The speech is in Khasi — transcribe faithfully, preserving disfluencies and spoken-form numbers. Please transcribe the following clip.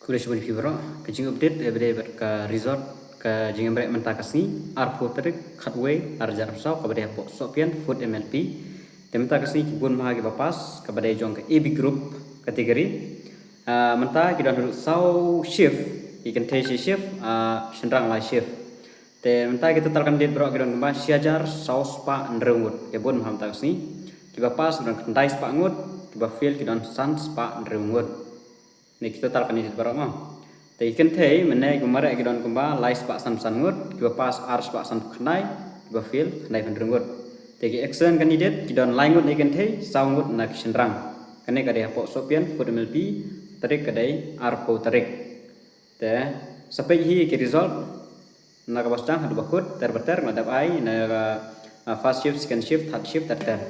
Khublei shibun ïa phi baroh. Ka jingupdate ïa ba dei bad ka result ka jingïamareh mynta ka sngi, arphew tarik khatwei arhajar arphew saw, kaba dei hapoh Sohpian Food M L P. Te mynta ka sngi ki bun bha kiba pass, kaba dei jong ka A B group category. Ah, mynta ki don haduh saw shift, ki kynthei shi shift, ah, shynrang lai shift. Te mynta ki total candidate baroh ki don kumba shi hajar saw spah hynriew ngut. Ki bun bha mynta ka sngi. Kiba pass ki don khyndai spah ngut, kiba fail ki don san spah hynriew ngut. Ne ki total candidate baroh mo. Te ki kynthei mynne kiba mareh ki don kumba lai spah sanphew san ngut, kiba pass ar spah sanphew khyndai, kiba fail khyndai phew hynriew ngut. Te ki excellent candidate ki don lai ngut ne ki kynthei, saw ngut na ki shynrang. Kane ka dei hapoh Sohpian Food M L P, tarik ka dei arphew tarik. Te sa peit hi ki result na kaba sdang haduh ba kut, ter ba ter, nga dep ai na ka, ah, first shift, second shift, third shift, ter ter.